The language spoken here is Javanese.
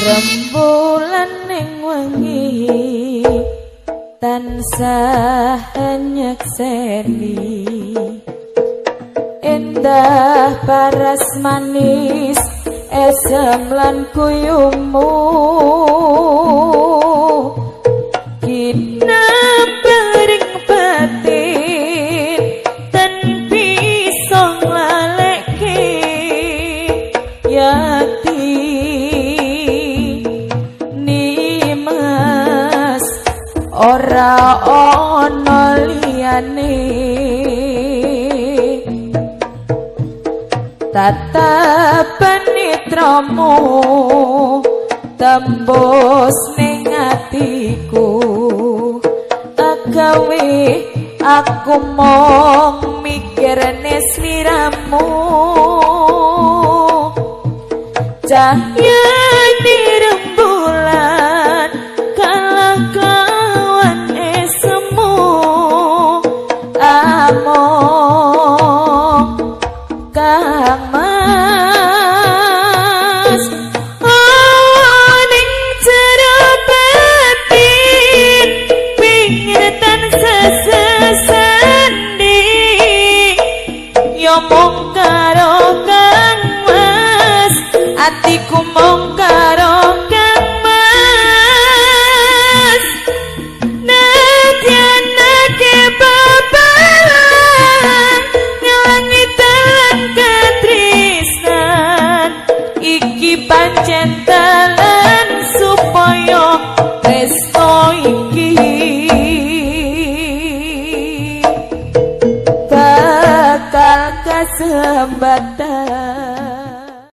Rembulan ning wengi tansah nyekseni endah paras manis esem lan kuyumu kinabering batin ten bisa nglaleke yati nimas ora ana liyane tatapan netramu tembus ning atiku agawe aku mung mikirne sliramu cahya rembulan kalakawan esemu among Kang Mas ning jero batin pingin tansah sesanding ya mung karo Kang Mas atiku mung karo Kang Mas nadyan akeh babalan ngelangi dalan katresnan iki pancen dalan supaya tresno iki bakal kasembatan.